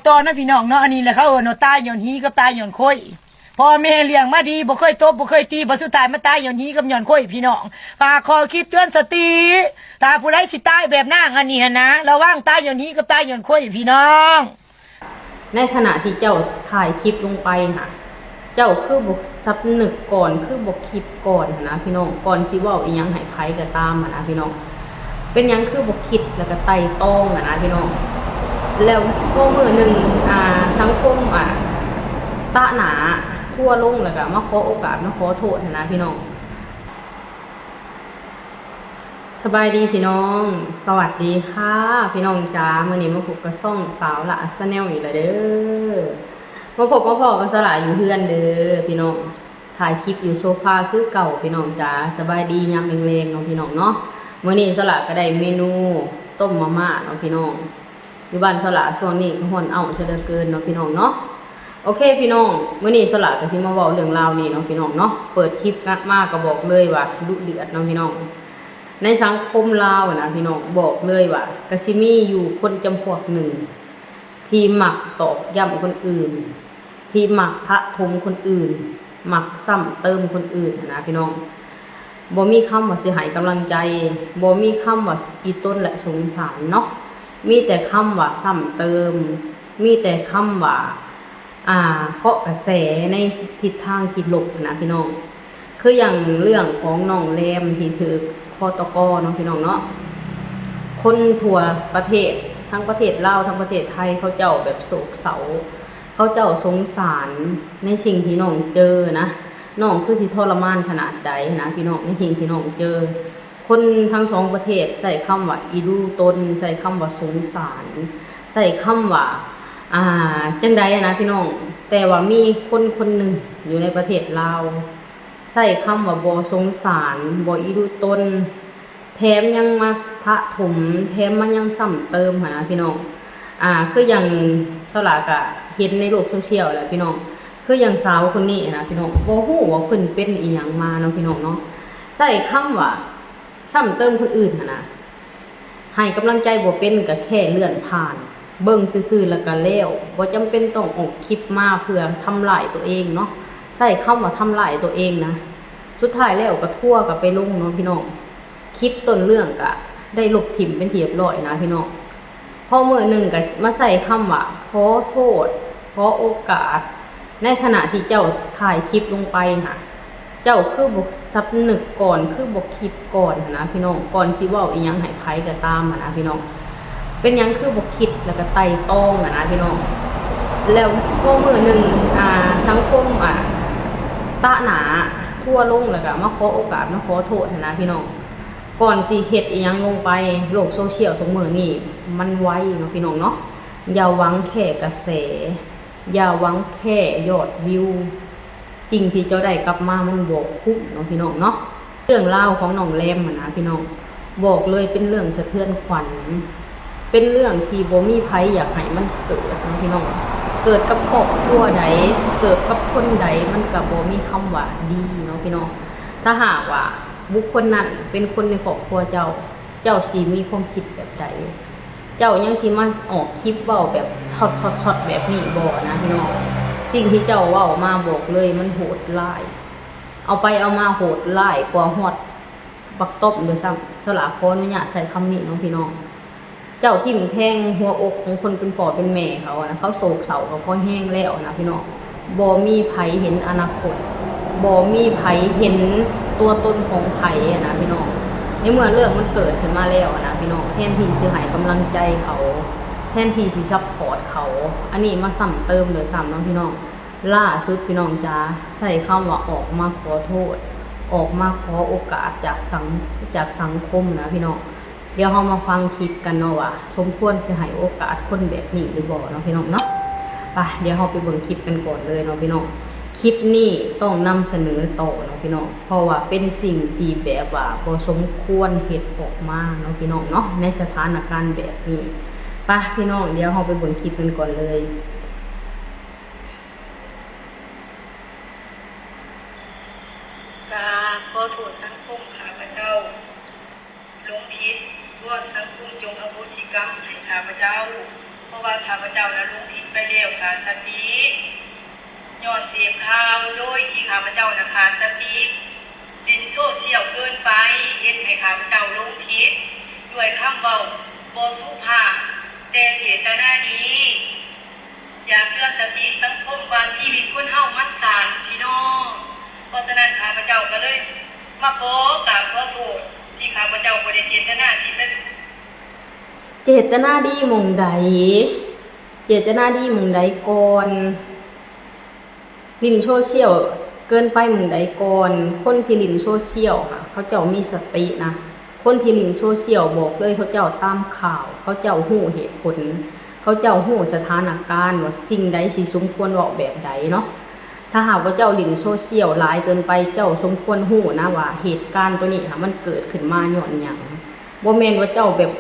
ຕໍ່ນະພີ່ນ້ອງເນາະ. ອັນນີ້ແຫຼະເຂົາເອີ້ນວ່າຕາຍຍ້ອນຫີກັບຕາຍຍ້ອນໂຄຍ. ພໍ່ແມ່ລ້ຽງມາດີ ບໍ່ເຄີຍຕົບບໍ່ເຄີຍຕີ ບັດສຸດທ້າຍມາຕາຍຍ້ອນຫີກັບຍ້ອນໂຄຍພີ່ນ້ອງ. ຝາກຂໍ້ຄິດເຕືອນສະຕິ ຖ້າຜູ້ໃດຊິຕາຍແບບນາງອັນນີ້ຫັ້ນນະ ລະວັງຕາຍຍ້ອນຫີກັບຕາຍຍ້ອນໂຄຍພີ່ນ້ອງ. ໃນຂະນະທີ່ເຈົ້າຖ່າຍຄລິບລົງໄປຫັ້ນ ເຈົ້າຄືບໍ່ສຳນຶກກ່ອນ ຄືບໍ່ຄິດກ່ອນຫັ້ນນະພີ່ນ້ອງ ກ່ອນຊິເວົ້າອີ່ຫຍັງໃຫ້ໃຜກໍຕາມຫັ້ນນະພີ່ນ້ອງ. ເປັນຫຍັງຄືບໍ່ຄິດແລ້ວກໍໄຕ່ຕອງຫັ້ນນະພີ່ນ້ອງ. ແລ້ວພໍມື້ໜຶ່ງ ອ່າ ສັງຄົມ ອ່າ ຕະໜ້າ ທົວລົງ ແລ້ວກໍມາຂໍໂອກາດ ມາຂໍໂທດຫັ້ນນະພີ່ນ້ອງ. ສະບາຍດີພີ່ນ້ອງ ສະຫວັດດີຄ່ະພີ່ນ້ອງຈ໋າ. ມື້ນີ້ມາພົບກັບຊ່ອງສາວຫຼ້າ Channel ອີກແລ້ວເດີ. ມາພົບມາພໍ້ກັບສາວຫຼ້າຢູ່ເຮືອນເດີພີ່ນ້ອງ. ຖ່າຍຄລິບຢູ່ໂຊຟາຄືເກົ່າພີ່ນ້ອງຈ໋າ. ສະບາຍດີຍາມແລງໆເນາະພີ່ນ້ອງເນາະ. ມື້ນີ້ສາວຫຼ້າກໍໄດ້ເມນູຕົ້ມມາມ່າເນາະພີ່ນ້ອງ. ຢູ່ບ້ານສາວຫຼ້າຊ່ວງນີ້ກໍຮ້ອນເອົ້າຊະເຫຼືອເກີນເນາະພີ່ນ້ອງເນາະ. ໂອເຄພີ່ນ້ອງ ມື້ນີ້ສາວຫຼ້າກໍຊິມາເວົ້າເລື່ອງລາວນີ້ເນາະພີ່ນ້ອງເນາະ. ເປີດຄລິບມາກໍບອກເລີຍວ່າດຸເດືອດເນາະພີ່ນ້ອງ. ໃນສັງຄົມລາວຫັ້ນນະພີ່ນ້ອງ ບອກເລີຍວ່າກໍຊິມີຢູ່ຄົນຈຳພວກໜຶ່ງ ທີ່ມັກຕອກຢ້ຳຄົນອື່ນ ທີ່ມັກທະຖົມຄົນອື່ນ ມັກຊ້ຳເຕີມຄົນອື່ນຫັ້ນນະພີ່ນ້ອງ. ບໍ່ມີຄຳວ່າຊິໃຫ້ກຳລັງໃຈ ບໍ່ມີຄຳວ່າອີ່ຕົນ ແລະ ສົງສານເນາະ. ມີແຕ່ຄຳວ່າຊ້ຳເຕີມ ມີແຕ່ຄຳວ່າ ອ່າ ເກາະກະແສໃນທິດທາງທີ່ລົບນະພີ່ນ້ອງ. ຄືຢ່າງເລື່ອງຂອງນ້ອງແລມທີ່ຖືກ ຄຕກ ເນາະພີ່ນ້ອງເນາະ. ຄົນທົ່ວປະເທດ ທັງປະເທດລາວ ທັງປະເທດໄທ ເຂົາເຈົ້າແບບໂສກເສົ້າ ເຂົາເຈົ້າສົງສານໃນສິ່ງທີ່ນ້ອງເຈີນະ. ນ້ອງຄືຊິທໍລະມານຂະໜາດໃດນະພີ່ນ້ອງ ໃນສິ່ງທີ່ນ້ອງເຈີ. ຄົນທັງສອງປະເທດໃຊ້ຄຳວ່າອີ່ດູຕົນ ໃຊ້ຄຳວ່າສົງສານ ໃຊ້ຄຳວ່າ ອ່າ ຈັ່ງໃດນະພີ່ນ້ອງ. ແຕ່ວ່າມີຄົນຄົນໜຶ່ງຢູ່ໃນປະເທດລາວ ໃຊ້ຄຳວ່າບໍ່ສົງສານ ບໍ່ອີ່ດູຕົນ ແຖມຍັງມາທະຖົມ ແຖມມາຍັງຊ້ຳເຕີມຫັ້ນນະພີ່ນ້ອງ. ອ່າ ຄືຢ່າງສາວຫຼ້າກະເຫັນໃນໂລກໂຊຊຽວແຫຼະພີ່ນ້ອງ. ຄືຢ່າງສາວຄົນນີ້ນະພີ່ນ້ອງ ບໍ່ຮູ້ວ່າເພິ່ນເປັນອີ່ຫຍັງມາເນາະພີ່ນ້ອງເນາະ. ໃຊ້ຄຳວ່າຊ້ຳເຕີມຄົນອື່ນຫັ້ນນະ. ໃຫ້ກຳລັງໃຈບໍ່ເປັນ ກໍແຄ່ເລື່ອນຜ່ານ ເບິ່ງຊື່ໆ ແລ້ວກໍແລ້ວ ບໍ່ຈຳເປັນຕ້ອງອອກຄລິບມາເພື່ອທຳລາຍຕົວເອງເນາະ. ໃຊ້ຄຳວ່າທຳລາຍຕົວເອງນະ. ສຸດທ້າຍແລ້ວກໍທົວກໍໄປລົງເນາະພີ່ນ້ອງ. ຄລິບຕົ້ນເລື່ອງກໍໄດ້ລົບຖິ້ມເປັນທີ່ຮຽບຮ້ອຍນະພີ່ນ້ອງ. ພໍມື້ໜຶ່ງກໍມາໃຊ້ຄຳວ່າຂໍໂທດ ຂໍໂອກາດ ໃນຂະນະທີ່ເຈົ້າຖ່າຍຄລິບລົງໄປຫັ້ນ ເຈົ້າຄືບໍ່ສຳນຶກກ່ອນ ຄືບໍ່ຄິດກ່ອນຫັ້ນນະພີ່ນ້ອງ ກ່ອນຊິເວົ້າອີ່ຫຍັງໃຫ້ໃຜກໍຕາມຫັ້ນນະພີ່ນ້ອງ. ເປັນຫຍັງຄືບໍ່ຄິດແລ້ວກໍໄຕ່ຕອງຫັ້ນນະພີ່ນ້ອງ. ແລ້ວພໍມື້ໜຶ່ງ ອ່າ ສັງຄົມ ອ່າ ຕະໜ້າ ທົວລົງ ແລ້ວກໍມາຂໍໂອກາດ ມາຂໍໂທດຫັ້ນນະພີ່ນ້ອງ. ກ່ອນຊິເຮັດອີ່ຫຍັງລົງໄປ ໂລກໂຊຊຽວທຸກມື້ນີ້ມັນໄວເນາະພີ່ນ້ອງເນາະ. ຢ່າຫວັງແຄ່ກະແສ ຢ່າຫວັງແຄ່ຍອດວິວ ສິ່ງທີ່ເຈົ້າໄດ້ກັບມາມັນບໍ່ຄຸ້ມເນາະພີ່ນ້ອງເນາະ. ເລື່ອງລາວຂອງນ້ອງແລມຫັ້ນນະພີ່ນ້ອງ ບອກເລີຍເປັນເລື່ອງສະເທືອນຂວັນ ເປັນເລື່ອງທີ່ບໍ່ມີໃຜຢາກໃຫ້ມັນເກີດເນາະພີ່ນ້ອງ. ເກີດກັບຄອບຄົວໃດ ເກີດກັບຄົນໃດ ມັນກະບໍ່ມີຄຳວ່າດີເນາະພີ່ນ້ອງ. ຖ້າຫາກວ່າບຸກຄົນນັ້ນເປັນຄົນໃນຄອບຄົວເຈົ້າ ເຈົ້າຊິມີຄວາມຄິດແບບໃດ? ເຈົ້າຍັງຊິມາອອກຄລິບເວົ້າແບບຊັອດໆໆແບບນີ້ບໍ່ນະພີ່ນ້ອງ? ສິ່ງທີ່ເຈົ້າເວົ້າມາ ບອກເລີຍມັນໂຫດຮ້າຍ ເອົາໄປເອົາມາໂຫດຮ້າຍກວ່າຮອດບັກຕ້ອມດ້ວຍຊ້ຳ. ສາວຫຼ້າຂໍອະນຸຍາດໃຊ້ຄຳນີ້ເນາະພີ່ນ້ອງ. ເຈົ້າຖິ້ມແທງຫົວອົກຂອງຄົນເປັນພໍ່ເປັນແມ່ເຂົານະ ເຂົາໂສກເສົ້າກໍພໍແຮງແລ້ວນະພີ່ນ້ອງ. ບໍ່ມີໃຜເຫັນອະນາຄົດ ບໍ່ມີໃຜເຫັນຕົວຕົນຂອງໃຜຫັ້ນນະພີ່ນ້ອງ. ໃນເມື່ອເລື່ອງມັນເກີດຂຶ້ນມາແລ້ວຫັ້ນນະພີ່ນ້ອງ ແທນທີ່ຊິໃຫ້ກຳລັງໃຈເຂົາ ແທນທີ່ຊິຊັບພອດເຂົາ ອັນນີ້ມາຊ້ຳເຕີມດ້ວຍຊ້ຳເນາະພີ່ນ້ອງ. ລ່າສຸດພີ່ນ້ອງຈ໋າ ໃຊ້ຄຳວ່າອອກມາຂໍໂທດ ອອກມາຂໍໂອກາດຈາກສັງ ຈາກສັງຄົມນະພີ່ນ້ອງ. ດຽວເຮົາມາຟັງຄລິບກັນເນາະວ່າ ສົມຄວນຊິໃຫ້ໂອກາດຄົນແບບນີ້ຫຼືບໍ່ເນາະພີ່ນ້ອງເນາະ. ໄປ ດຽວເຮົາໄປເບິ່ງຄລິບກັນກ່ອນເລີຍເນາະພີ່ນ້ອງ. ຄລິບນີ້ຕ້ອງນຳສະເໜີຕໍ່ເນາະພີ່ນ້ອງ ເພາະວ່າເປັນສິ່ງທີ່ແບບວ່າບໍ່ສົມຄວນເຮັດອອກມາເນາະພີ່ນ້ອງເນາະ ໃນສະຖານະການແບບນີ້. ໄປພີ່ນ້ອງ ດຽວເຮົາໄປເບິ່ງຄລິບກັນກ່ອນເລີຍ. ກາບຂໍໂທດສັງຄົມຂ້າພະເຈົ້າ ຫຼົງຜິດ ວອນສັງຄົມຈົ່ງອະໂຫສິກຳໃຫ້ຂ້າພະເຈົ້າ ເພາະວ່າຂ້າພະເຈົ້ານະຫຼົງຜິດໄປ ແລ້ວຂາດສະຕິ ຍ້ອນເສບຂ່າວໂດຍທີ່ຂ້າພະເຈົ້ານະຂາດສະຕິ ຫຼິ້ນໂຊຊຽວເກີນໄປ ເຮັດໃຫ້ຂ້າພະເຈົ້າຫຼົງຜິດດ້ວຍຄຳເວົ້າບໍ່ສຸພາບ ແຕ່ເຈດຕະນາດີ. ຢາກເຕືອນສະຕິສັງຄົມວ່າຊີວິດຄົນເຮົາມັນສັ້ນ ພີ່ນ້ອງ. ເພາະສະນັ້ນ ຂ້າພະເຈົ້າກໍເລີຍມາຂໍກາບຂໍໂທດ ທີ່ຂ້າພະເຈົ້າບໍ່ໄດ້ເຈດຕະນາຊິ ເຈດຕະນາດີໝ່ອງໃດ? ເຈດຕະນາດີໝ່ອງໃດກ່ອນ? ຫຼິ້ນໂຊຊຽວເກີນໄປໝ່ອງໃດກ່ອນ? ຄົນທີ່ຫຼິ້ນໂຊຊຽວຫະ ເຂົາເຈົ້າມີສະຕິນະ. ຄົນທີ່ຫຼິ້ນໂຊຊຽວ ບອກເລີຍ ເຂົາເຈົ້າຕາມຂ່າວ, ເຂົາເຈົ້າຮູ້ເຫດຜົນ, ເຂົາເຈົ້າຮູ້ສະຖານະການວ່າສິ່ງໃດຊິສົມຄວນເວົ້າແບບໃດເນາະ. ຖ້າຫາກວ່າເຈົ້າຫຼິ້ນໂຊຊຽວຫຼາຍເກີນໄປ, ເຈົ້າສົມຄວນຮູ້ນະວ່າເຫດການໂຕນີ້ຫະ ມັນເກີດຂຶ້ນມາຍ້ອນຫຍັງ. ບໍ່ແມ່ນວ່າເຈົ້າແບບ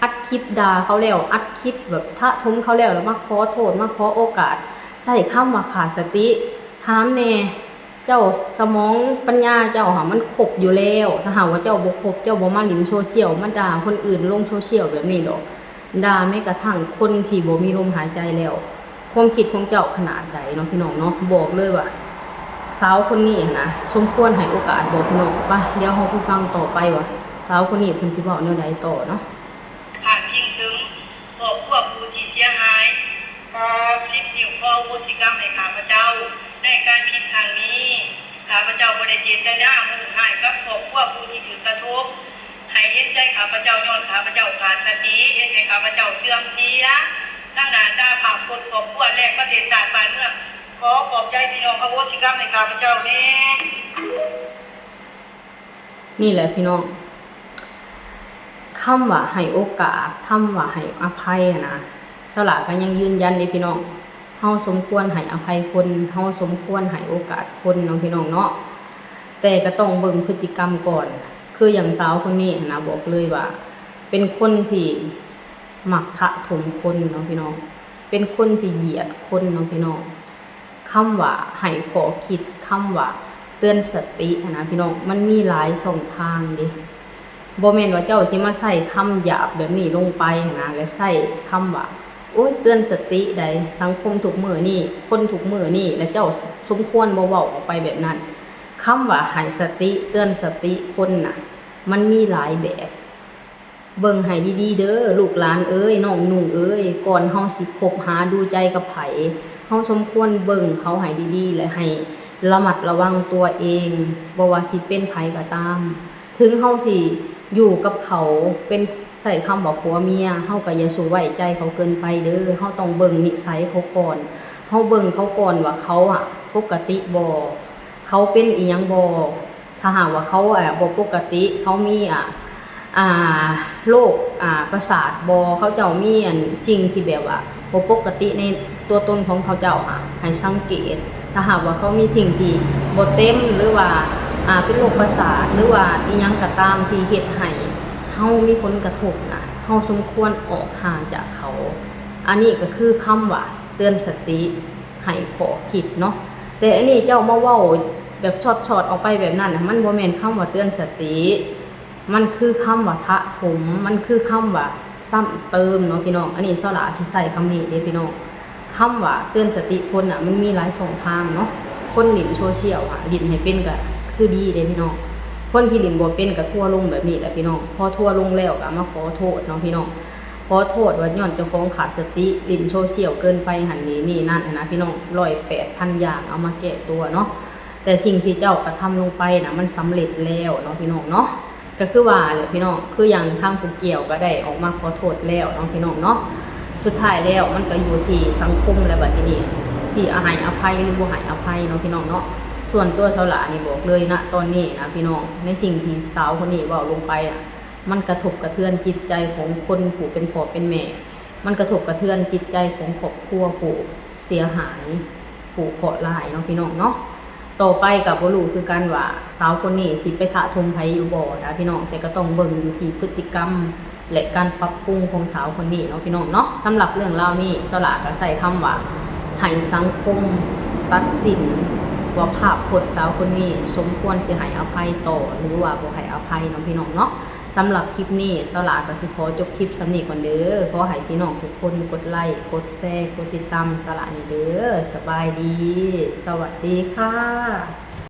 ອັດຄລິບດ່າເຂົາແລ້ວ, ອັດຄລິບແບບທະຖົມເຂົາແລ້ວ ແລ້ວມາຂໍໂທດ, ມາຂໍໂອກາດ, ໃຊ້ຄຳວ່າຂາດສະຕິ. ຖາມແດ່, ເຈົ້າສະໝອງປັນຍາເຈົ້າຫະ ມັນຄົບຢູ່ແລ້ວ. ຖ້າຫາກວ່າເຈົ້າບໍ່ຄົບ, ເຈົ້າບໍ່ມາຫຼິ້ນໂຊຊຽວ, ມາດ່າຄົນອື່ນລົງໂຊຊຽວແບບນີ້ດອກ. ດ່າແມ້ກະທັ່ງຄົນທີ່ບໍ່ມີລົມຫາຍໃຈແລ້ວ. ຄວາມຄິດຂອງເຈົ້າຂະໜາດໃດເນາະ ພີ່ນ້ອງເນາະ? ບອກເລີຍວ່າສາວຄົນນີ້ນະ ສົມຄວນໃຫ້ໂອກາດບໍ່ ພີ່ນ້ອງ? ໄປ ດຽວເຮົາໄປຟັງຕໍ່ໄປວ່າສາວຄົນນີ້ເພິ່ນຊິເວົ້າແນວໃດຕໍ່ເນາະ. ພາດພິງເຖິງຄອບຄົວຜູ້ທີ່ເສຍຫາຍ. ຂໍສິບນິ້ວຂໍອະໂຫສິກຳໃຫ້ຂ້າພະເຈົ້າ ໃນການຜິດຄັ້ງນີ້. ຂ້າພະເຈົ້າບໍ່ໄດ້ເຈດຕະນາໂຫດຮ້າຍກັບຄອບຄົວຜູ້ທີ່ຖືກກະທົບ. ໃຫ້ເຫັນໃຈຂ້າພະເຈົ້າ ຍ້ອນຂ້າພະເຈົ້າຂາດສະຕິ ເຮັດໃຫ້ຂ້າພະເຈົ້າເສື່ອມເສຍທັງໜ້າຕາພາບພົດຄອບຄົວ ແລະ ປະເທດຊາດບ້ານເມືອງ. ຂໍຂອບໃຈພີ່ນ້ອງ ອະໂຫສິກຳໃຫ້ຂ້າພະເຈົ້າແດ່. ນີ້ແຫຼະພີ່ນ້ອງ ຄຳວ່າໃຫ້ໂອກາດ, ຄຳວ່າໃຫ້ອະໄພຫັ້ນນະ, ສາວຫຼ້າກໍຍັງຢືນຢັນເດ້ພີ່ນ້ອງ. ເຮົາສົມຄວນໃຫ້ອະໄພຄົນ, ເຮົາສົມຄວນໃຫ້ໂອກາດຄົນເນາະ ພີ່ນ້ອງເນາະ, ແຕ່ກໍຕ້ອງເບິ່ງພຶດຕິກຳກ່ອນ. ຄືຢ່າງສາວຄົນນີ້ຫັ້ນນະ ບອກເລີຍວ່າເປັນຄົນທີ່ມັກທະຖົມຄົນເນາະ ພີ່ນ້ອງ, ເປັນຄົນທີ່ຢຽດຄົນເນາະ ພີ່ນ້ອງ. ຄຳວ່າໃຫ້ຂໍ້ຄິດ, ຄຳວ່າເຕືອນສະຕິຫັ້ນນະ ພີ່ນ້ອງ, ມັນມີຫຼາຍຊ່ອງທາງເດ້. ບໍ່ແມ່ນວ່າເຈົ້າຊິມາໃຊ້ຄຳຫຍາບແບບນີ້ລົງໄປຫັ້ນນະ ແລະ ໃຊ້ຄຳວ່າ ໂອ້ຍ ເຕືອນສະຕິໃດ໋ ສັງຄົມທຸກມື້ນີ້ ຄົນທຸກມື້ນີ້ ແລະ ເຈົ້າສົມຄວນບໍ່ເວົ້າອອກໄປແບບນັ້ນ. ຄຳວ່າໃຫ້ສະຕິ, ເຕືອນສະຕິຄົນນະ ມັນມີຫຼາຍແບບ. ເບິ່ງໃຫ້ດີໆເດີ ລູກຫຼານເອີຍ, ນ້ອງນຸ່ງເອີຍ, ກ່ອນເຮົາຊິຄົບຫາດູໃຈກັບໃຜ, ເຮົາສົມຄວນເບິ່ງເຂົາໃຫ້ດີໆ ແລະ ໃຫ້ລະມັດລະວັງຕົວເອງ, ບໍ່ວ່າຊິເປັນໃຜກໍຕາມ. ເຖິງເຮົາຊິຢູ່ກັບເຂົາເປັນ ໃຊ້ຄຳວ່າຜົວເມຍ, ເຮົາກໍຢ່າສູ່ໄວ້ໃຈເຂົາເກີນໄປເດີ. ເຮົາຕ້ອງເບິ່ງນິໄສເຂົາກ່ອນ. ເຮົາເບິ່ງເຂົາກ່ອນວ່າເຂົາອະປົກກະຕິບໍ່? ເຂົາເປັນອີ່ຫຍັງບໍ່? ຖ້າຫາກວ່າເຂົາ ອາ ບໍ່ປົກກະຕິ, ເຂົາມີ ອາ ອາ ໂລກ ອາ ປະສາດບໍ່? ເຂົາເຈົ້າມີ ອັນ ສິ່ງທີ່ແບບວ່າບໍ່ປົກກະຕິໃນຕົວຕົນຂອງເຂົາເຈົ້າ ອາ ໃຫ້ສັງເກດ. ຖ້າຫາກວ່າເຂົາມີສິ່ງທີ່ບໍ່ເຕັມ ຫຼືວ່າ ອາ ເປັນໂລກປະສາດ ຫຼືວ່າອີ່ຫຍັງກໍຕາມທີ່ເຮັດໃຫ້ເຮົາມີຜົນກະທົບນະ, ເຮົາສົມຄວນອອກຫ່າງຈາກເຂົາ. ອັນນີ້ກໍຄືຄຳວ່າເຕືອນສະຕິ ໃຫ້ຂໍ້ຄິດເນາະ. ແຕ່ອັນນີ້ເຈົ້າມາເວົ້າແບບສອດໆອອກໄປແບບນັ້ນນະ, ມັນບໍ່ແມ່ນຄຳວ່າເຕືອນສະຕິ. ມັນຄືຄຳວ່າທະຖົມ, ມັນຄືຄຳວ່າຊ້ຳເຕີມເນາະ ພີ່ນ້ອງ. ອັນນີ້ສາວຫຼ້າຊິໃຊ້ຄຳນີ້ເດ້ ພີ່ນ້ອງ. ຄຳວ່າເຕືອນສະຕິຄົນນະ ມັນມີຫຼາຍຊ່ອງທາງເນາະ. ຄົນຫຼິ້ນໂຊຊຽວອະ ຫຼິ້ນໃຫ້ເປັນກໍຄືດີເດ້ ພີ່ນ້ອງ. ຄົນທີ່ຫຼິ້ນບໍ່ເປັນກໍທົວລົງແບບນີ້ແຫຼະ ພີ່ນ້ອງ. ພໍທົວລົງແລ້ວກໍມາຂໍໂທດເນາະ ພີ່ນ້ອງ. ຂໍໂທດວ່າຍ້ອນເຈົ້າຂອງຂາດສະຕິ, ຫຼິ້ນໂຊຊຽວເກີນໄປຫັ້ນ ນີ້ ນີ້ ນັ້ນຫັ້ນນະ ພີ່ນ້ອງ. ຮ້ອຍແປດພັນຢ່າງເອົາມາແກ້ຕົວເນາະ. ແຕ່ສິ່ງທີ່ເຈົ້າກະທຳລົງໄປນະ ມັນສຳເລັດແລ້ວເນາະ ພີ່ນ້ອງເນາະ. ກໍຄືວ່າແຫຼະ ພີ່ນ້ອງ, ຄືຢ່າງທາງຜູ້ກ່ຽວກໍໄດ້ອອກມາຂໍໂທດແລ້ວເນາະ ພີ່ນ້ອງເນາະ. ສຸດທ້າຍແລ້ວມັນກໍຢູ່ທີ່ສັງຄົມແຫຼະ ບັດທີນີ້ ຊິໃຫ້ອະໄພ ຫຼື ບໍ່ໃຫ້ອະໄພເນາະ ພີ່ນ້ອງເນາະ. ສ່ວນຕົວສາວຫຼ້ານີ້ ບອກເລີຍນະ ຕອນນີ້ນະ ພີ່ນ້ອງ, ໃນສິ່ງທີ່ສາວຄົນນີ້ເວົ້າລົງໄປນະ ມັນກະທົບກະເທືອນຈິດໃຈຂອງຄົນຜູ້ເປັນພໍ່ເປັນແມ່, ມັນກະທົບກະເທືອນຈິດໃຈຂອງຄອບຄົວຜູ້ເສຍຫາຍ, ຜູ້ເຄາະຮ້າຍເນາະ ພີ່ນ້ອງເນາະ. ຕໍ່ໄປກໍບໍ່ຮູ້ຄືກັນວ່າສາວຄົນນີ້ຊິໄປທະຖົມໃຜຢູ່ບໍ່ນະ ພີ່ນ້ອງ, ແຕ່ກໍຕ້ອງເບິ່ງຢູ່ທີ່ພຶດຕິກຳ ແລະ ການປັບປຸງຂອງສາວຄົນນີ້ເນາະ ພີ່ນ້ອງເນາະ. ສຳລັບເລື່ອງລາວນີ້ ສາວຫຼ້າກໍໃຊ້ຄຳວ່າ ໃຫ້ສັງຄົມຕັດສິນວ່າພາບພົດສາວຄົນນີ້ສົມຄວນຊິໃຫ້ອະໄພຕໍ່ ຫຼືວ່າບໍ່ໃຫ້ອະໄພເນາະ ພີ່ນ້ອງເນາະ. ສຳລັບຄລິບນີ້ ສາວຫຼ້າກໍຊິຂໍຈົບຄລິບສ່ຳນີ້ກ່ອນເດີ້. ຂໍໃຫ້ພີ່ນ້ອງທຸກຄົນກົດໄລ ກົດແຊ ກົດຕິດຕາມສາວຫຼ້າແດ່ເດີ້. ສະບາຍດີ ສະຫວັດດີຄ່ະ.